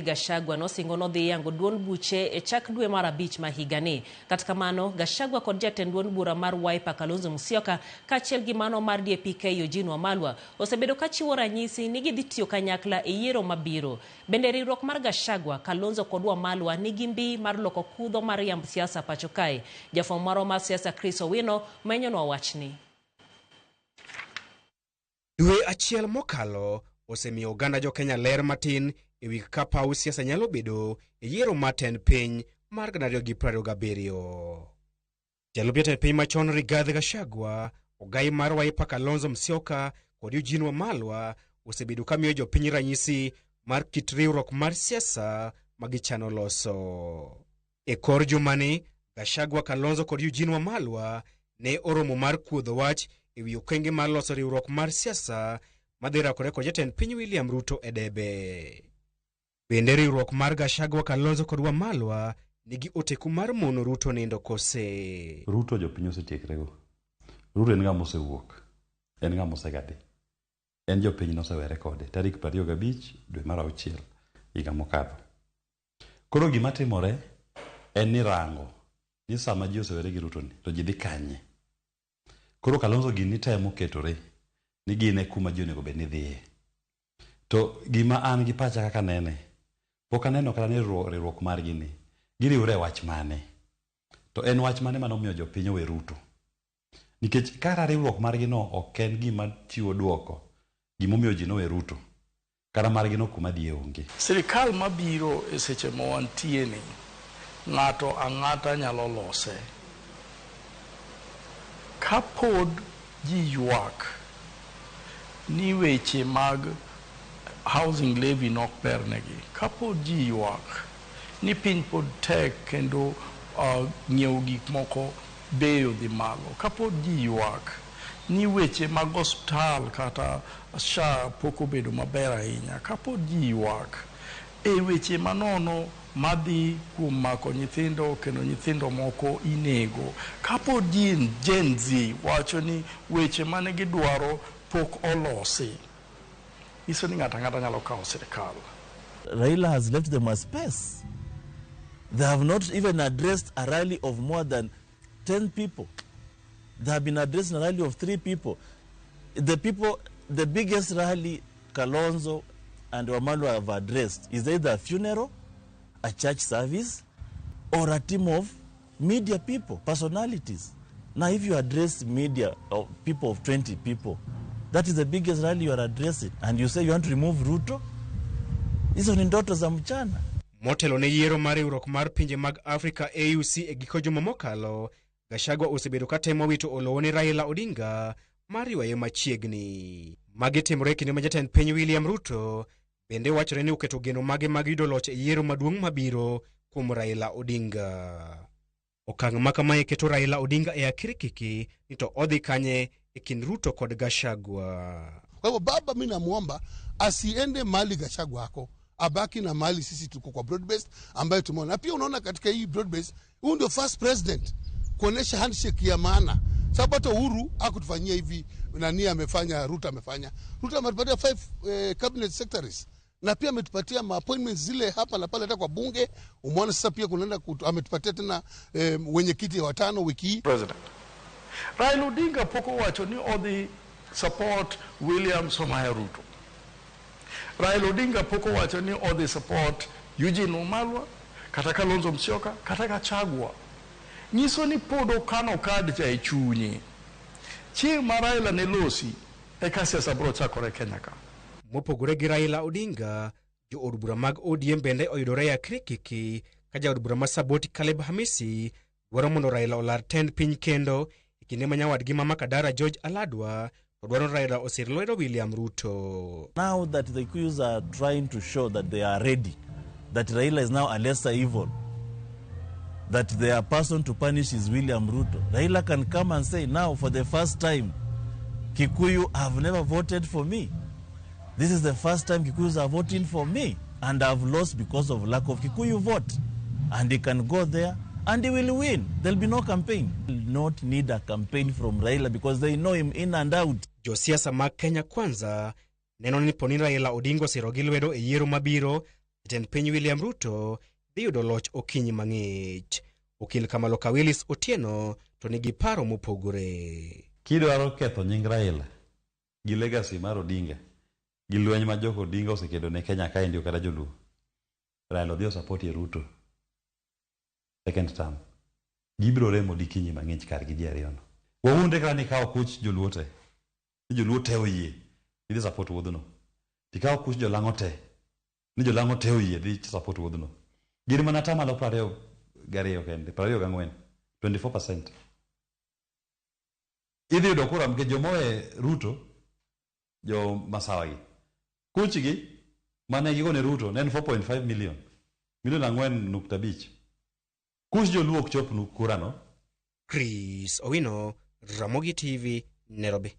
Gachagua nosingo nodhi yango duond buche e chak dwe mar abich ma higani. Kata kamano, Gachagua kod jatend duond bura mar Wiper Kalonzo Musyoka kaachiel gi mano mar DAP-K Eugene Wamalwa osebedo ka chiwo ranyisi ni gidhi tiyo kanyakla e yiero mabiro. Bende riwruok mar Gachagua, Kalonzo kod Wamalwa nigi mbi mar loko kudho mar yamb siasa pacho kae. Jafwambo marwa mar siasa Chris Owino menyonwa wachni. Dwe achiel mokalo osemiyo oganda jo Kenya ler matin e wi kaka paw siasa nyalo bedo e yiero mar tend piny mar 2027. Jalup jatend piny machon Rigathi Gachagua, ogai mar Wiper Kalonzo Musyoka kod Eugene Wamalwa osebedo ka miyo jopiny ranyisi mar kit riwruok mar siasa ma gichano loso. E kor jumani, Gachagua, Kalonzo kod Eugene Wamalwa ne oromo mar kuodho wach e wi okenge mar loso riwruok mar siasa madhi rakore kod jatend piny William Ruto e debe. Bende riwruok mar Gachagua, Kalonzo kod Wamalwa nigi oteku mar mono Ruto nindo kose? Ruto jopiny osetiekrego. Ruto en ng'ama osewuok. En ng'ama osegadhi. En jopiny nosewere kode tarik 25 dwe mar auchiel higa mokadho. Koro gima timore en ni rango ni sama ji osewere gi Ruto ni to ji dhi kanye. Koro Kalonzo gini temo ketore ni gin e kuma ji onego bed ni dhiye. To gima an gi pacha kaka nene, pok aneno kata ni riwruok margi ni giriwre e wach mane. To en wach mane manomiyo jopiny owe Ruto? Nikech kata riwruok margi no ok en gima chiwo duoko gimomiyo ji nowe Ruto. Kata margi no kuma dhiye onge. Sirikal mabiro e seche ma wantie ni, ng'ato ang'ata nyalo lose. Kapod ji ywak ni weche mag housing levy nok bernegi, kapod ji ywak ni piny pod tek kendo ng'iewo gik moko bei odhi malo, kapod ji ywak ni weche mag osiptal kata SHA pok obedo maber ahinya, kapod ji ywak e weche manono madhi kuom mako nyithindo kendo nyithindo moko inego, kapod ji Gen Z wacho ni weche mane gidwaro pok olosi, nyiso ni ng'ato ang'ata nyalo kawo sirikal. Raila has left them a space. They have not even addressed a rally of more than 10 people. They have been addressing a rally of 3 people. The biggest rally Kalonzo and Wamalwa have addressed is either a funeral, a church service, or a team of media people, personalities. Now, if you address media of people of 20 people, that is the biggest rally you are addressing. And you say you want to remove Ruto? Hizo ni ndoto za mchana. Motelo ne yiero mar riwruok mar pinje mag Afrika AUC e giko juma mokalo, Gachagua osebedo ka temo wito olowo ne Raila Odinga mar ywaye machiegni. Magi timore e kinde ma jatend piny William Ruto bende wachore ni oketo geno mage mag yudo loch e yiero maduong' mabiro kuom Raila Odinga. Okang' ma kamae keto Raila Odinga e akirikiki ni to odhi kanye e kind Ruto kod Gachagua. Kwa hivyo baba, mimi namuomba asiende mali Gachagua ako, abaki na mali sisi tuko kwa broad based ambayo tumeona. Na pia unaona katika hii broad based, huyu ndio first president kuonesha handshake ya maana. Sababu hata Uhuru hakutufanyia hivi, nani amefanya, Ruto amefanya. Ruto ametupatia 5 cabinet secretaries. Na pia ametupatia ma appointments zile hapa na pale hata kwa bunge. Umeona sasa pia kunaenda ametupatia tena wenyekiti watano wiki hii. President Raila Odinga pok owacho ni odhi support William Samoei Ruto. Raila Odinga pok owacho ni odhi support Eugene Wamalwa, kata Kalonzo Musyoka, kata Gachagua. Nyiso ni pod okano kad cha e chunye. Chieng' ma Raila ne losi, eka siasa biro chakore Kenya ka. Mopogore gi Raila Odinga, jood bura mag ODM bende oyudore e akirikiki ka jaod bura ma Saboti Caleb Hamisi dwaro mondo Raila olar tend piny kendo e kinde ma nyawadgi ma Makadara George Aladwa to dwaro ni Raila osir lwedo William Ruto. Now that the Kikuyus are trying to show that they are ready, that Raila is now a lesser evil, that their person to punish is William Ruto, Raila can come and say, now for the first time, Kikuyu have never voted for me. This is the first time Kikuyus are voting for me, and I've lost because of lack of Kikuyu vote. And he can go there and he will win. There'll be no campaign. Will not need a campaign from Raila because they know him in and out. Josiasa mag Kenya Kwanza neno ni poni Raila Odinga osiro gi lwedo e yiero mabiro, Jatend piny William Ruto dhi yudo loch okinyi mang'ich. Okil Kamaloka Willis Otieno to nigi paro mopogore. Kidwaro ketho nying Raila gi legacy mar Odinga gi lweny ma jok Odinga osekedo ne Kenya kaendi kata joluo, Raila odhi osupport Ruto second term. Gibiro remo dikinyi mang'ich kargi ji ariyono. Wawuondre kata ni ikawo kuch joluo te, ni joluo te oyie ni dhi support wuodhno. Tikawo kuch jolang'o te, ni jolang'o te oyie dhi support wuodhno. Gin mana atamalo 22 kende, 24, 24%. Idhi yudo kura nikech joma owe Ruto, jo Masawa gi. Kuchgi mane gigone Ruto ne en 4.5 million, milion 4.5. Kuch joluo ok chop kura no. Chris Owino, Ramogi TV, Nairobi.